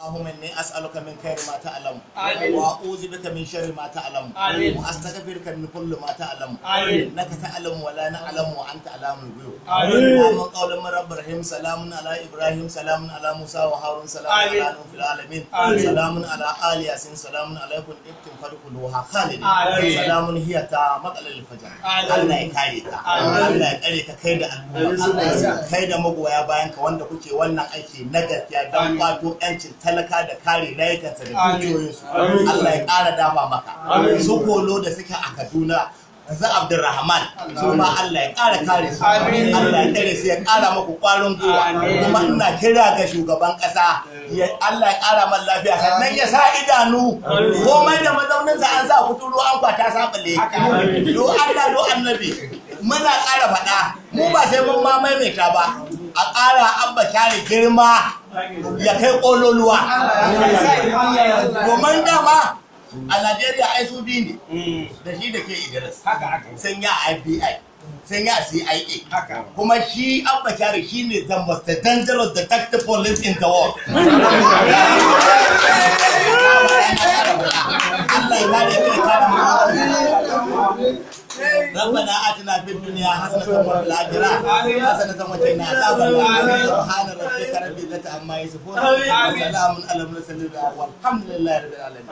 اللهم اني اسالك من خير ما تعلم آمين. واعوذ بك من شر ما تعلم آمين. واستغفرك من كل ما تعلم آمين. انك تعلم ولا نعلم وانت علام الغيوب. آمين. آمين. قول من رب رحيم، سلام على ابراهيم، سلام على موسى وهارون، سلام آمين. على نوح في العالمين. آمين. سلام على ال ياسين، سلام عليكم ابتم فادخلوها خالدين. آمين. سلام هي مطلع الفجر. آمين. Allah ya kare ka. Amin. Allah ya kare ka kai da al'umma, kai da magoya bayan ka wanda kuke wannan aiki na gaskiya don Amin. kwato yancin talaka da kare rayukansa da Amin. dukiyoyinsu. Amin. Allah ya ƙara dafa maka. Amin. Su kolo da suke a Kaduna, su Abdulrahman, su ma Allah ya ƙara kare su. Amin. Allah ya kare su, ya ƙara maku ƙwarin gwiwa. Amin. Kuma ina kira ga shugaban ƙasa ya Allah ya ƙara man lafiya, sannan ya sa idanu komai da mazauninsa, an sa kuturu an kwata sabule. Do Allah do annabi, muna ƙara faɗa, mu ba sai mun ma maimaita ba, a ƙara Abba Kyari girma ya kai ƙololuwa, domin dama a Najeriya ai su biyu ne, da shi da ke Idris, sun yi a FBI, sun yi a CIA. Kuma shi Abba Kyari shi ne the most dangerous detective police in the world. Allah ya kare ka, ya kare mu. ربنا اتنا في الدنيا حسنه وفي الاخره حسنه وقنا عذاب النار. سبحان ربك رب العزه عما يصفون وسلام على المرسلين والحمد لله رب العالمين.